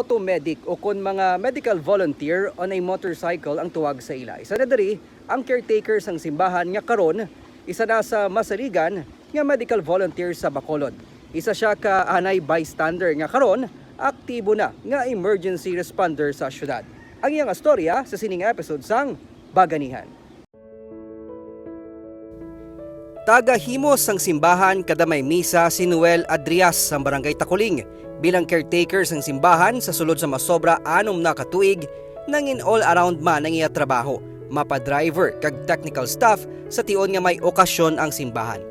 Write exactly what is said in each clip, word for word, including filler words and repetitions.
Motomedic, o kon mga medical volunteer on a motorcycle ang tuwag sa ila. Isa na diri ang caretaker sang simbahan nga karon isa na sa masaligan nga medical volunteer sa Bacolod. Isa siya ka anay bystander nga karon aktibo na nga emergency responder sa syudad. Ang iyang istorya sa sining episode sang Baganihan. Tagahimo sang simbahan kada may misa si Noel Adrias sang Barangay Taculing. Bilang caretaker sang simbahan sa sulod sa masobra anom na ka tuig, nangin all-around man ang iya trabaho, mapa-driver kag technical staff sa tion nga may okasyon ang simbahan.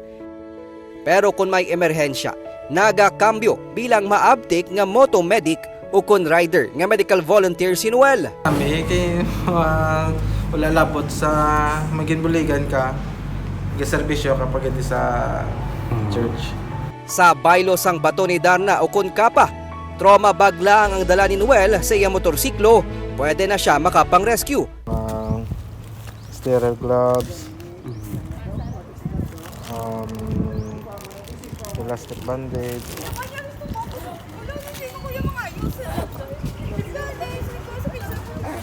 Pero kon may emerhensya, nagakambyo bilang maabtik nga motomedic o kon rider nga medical volunteer si Noel. Kami kay, ah, wala labot sa magin buligan ka, gaserbisyo ka pag sa Mm. church. Sa baylo sang bato ni Darna o kon kapa, trauma bag lang ang dala ni Noel sa iya motorsiklo, pwede na siya makapang-rescue. Ah, sterile gloves, um, elastic bandage.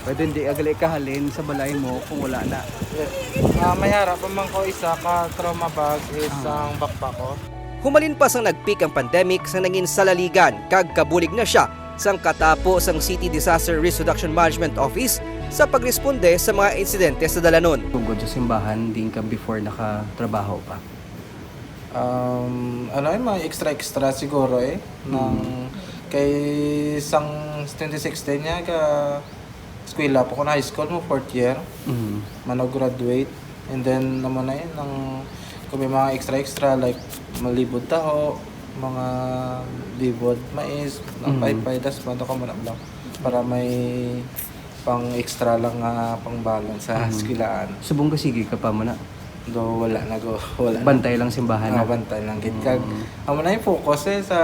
Pwede hindi agali kahalin sa balay mo kung wala na. Ah, may ara pa man ko isa ka trauma bag is Ah. ang backpack ko. Humalin pa sang nag-peak ang pandemic sa nangin salaligan kag kabulig na siya sang katapo sang City Disaster Risk Reduction Management Office sa pagresponde sa mga insidente sa dalanon. Tungod sa simbahan, din ka before nakatrabaho pa? Um, ano, eh, mga extra-extra siguro, eh. Nang Mm. kay sang twenty sixteen niya, ka eskwela pa ko na high school mo, fourth year. Mm. Mano graduate. And then, naman na yun, ang, kung may mga extra-extra, like, malibod taho, mga libod mais, mga Mm. paypay, tas mano ka mo na lang. Para may pang extra lang nga pang balance sa Mm. eskwelahan. Subong ka, sige ka pa mo na? Do, wala na go, wala na. Bantay lang simbahan Ah, na? Bantay lang gid. Kag, Mm. amo na yung focus eh sa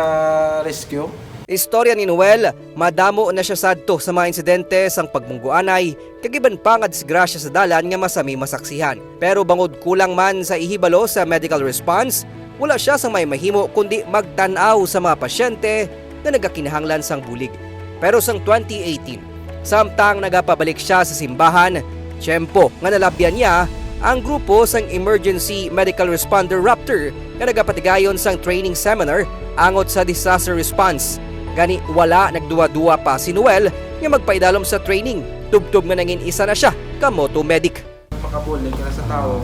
rescue. Istorya ni Noel, madamo na siya sadto sa mga insidente sang pagmungguanay, kag iban pa nga disgrasya sa dalan nga masami masaksihan. Pero bangod kulang man sa ihibalo sa medical response, wala siya sang may mahimo kundi magtan-aw sa mga pasyente nga nagakinahanglan sang bulig. Pero sang twenty eighteen, samtang nagapabalik siya sa simbahan, tiyempo nga nalabyan niya ang grupo sang Emergency Medical Responder Raptor nga nagapatigayon sang training seminar angot sa disaster response. Gani, wala nagduwa-duwa pa si Noel nga magpaidalom sa training, tubtob nga nangin isa na siya ka moto medic. Makabulig ka na sa tao.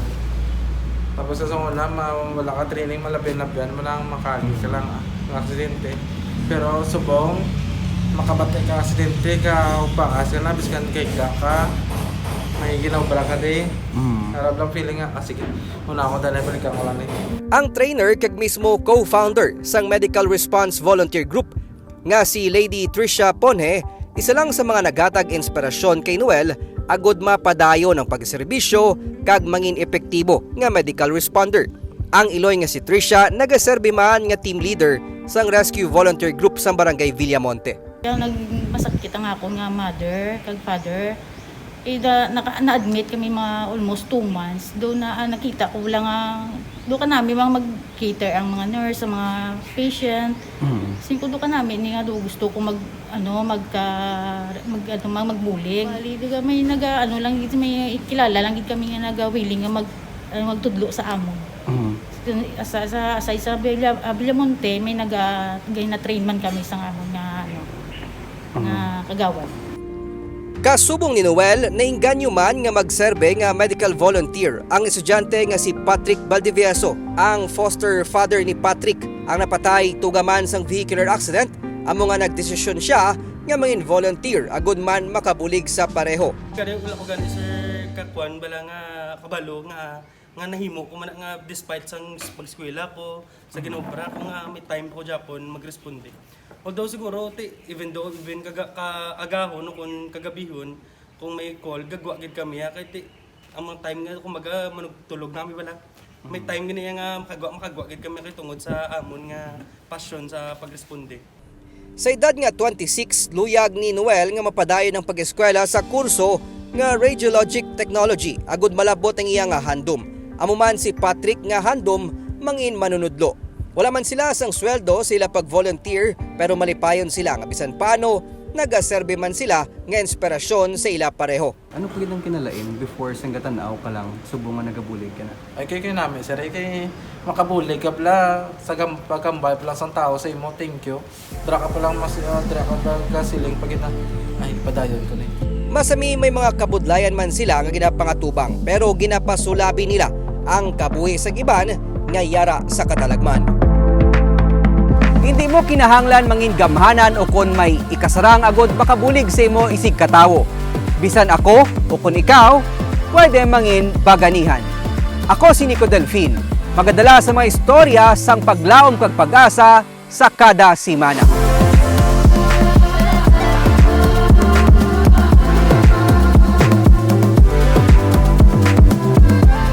Tapos sa una, ma-, wala ka training, malabyan-labyan mo lang, makagi ka lang, ah, ng aksidente. Pero subong, makabati ka aksidente, ka ubangas ka na, biskan kay ka, ka, may ginaobra ka di. Mm. Harap lang feeling nga, ah, sige, muna ako, dali, balikan ko lang eh. Ang trainer kag mismo co-founder sang Medical Response Volunteer Group nga si Lady Trisha Ponhe, isa lang sa mga naghatag inspirasyon kay Noel agud mapadayon ang pagserbisyo kag mangin epektibo nga medical responder. Ang iloy nga si Trisha nagaserbi man nga team leader sang Rescue Volunteer Group sang Barangay Villamonte. Ang nagmasakit ang akon nga mother kag father, eh, da, naka, na-admit kami mga almost two months. Do na, ah, nakita ko lang nga, do ka nami mga mag-cater ang mga nurse sa mga patient. Mm. Singko do ka nami ni nga do gusto ko mag, ano, magka, mag, ano, mag, magbulig. Bali, do kami naga, ano lang gid, may kilala lang gid kami nga naga willing nga mag, ano, magtudlo sa amon. Mm. Sa, sa, sa, sa Villa, ah, Villamonte, may naga, gay na train man kami sa amon nga, ano, nga kagawad. Kasubong ni Noel, nainganyo man nga magserbe nga medical volunteer ang estudyante nga si Patrick Valdivieso, ang foster father ni Patrick, ang napatay tugaman sang vehicular accident, amo nga nagdesisyon siya nga mangin volunteer agud man makabulig sa pareho. Kani wala ko gani, sir, kakuan bala nga kabalo nga, nga nahimo ko man nga despite sang pag-eskwela ko, sa ginobra ko nga may time ko gyapon magresponde. Although siguro, ti, even though, even kaga-, kaagahon o kung kagabihon, kung may call, gagwa gid kami, ha, kay ti, ang mga time nga, kumbaga, manugtulog na kami bala. May Mm. time gani nga makagwa, makagwa gid kami kay tungod sa amon nga pasyon sa pagresponde. Sa edad nga twenty-six, luyag ni Noel nga mapadayon ang pag-eskwela sa kurso nga Radiologic Technology agud malabot ang iya nga handom. Amo man si Patrick nga handom mangin manunudlo. Wala man sila sang sweldo sa ila pag-volunteer, pero malipayon sila nga bisan paano nagaserbi man sila nga inspirasyon sa ila pareho. Ano pa gid ang kinalain before sang gatan-aw ka lang subong nga nagabulig ka na? Ay, kay, kay nami, sir, ay, kay makabulig ka bla, sa gam, pagkambal pa lang sang tao sa imo, thank you. Dra ka pa lang mas, ah, dra ka pa gasiling pag ina, ay, padayon ko ni. Masami may mga kabudlayan man sila nga ginapangatubang, pero ginapasulabi nila ang kabuhi sa iban nga yara sa katalagman. Hindi mo kinahanglan mangin gamhanan o kon may ikasarang agod makabulig sa imo isig katawo. Bisan ako o kon ikaw, pwede mangin baganihan. Ako si Nico Delfin, magadala sa mga istorya sang paglaom kag pag-asa sa kada semana.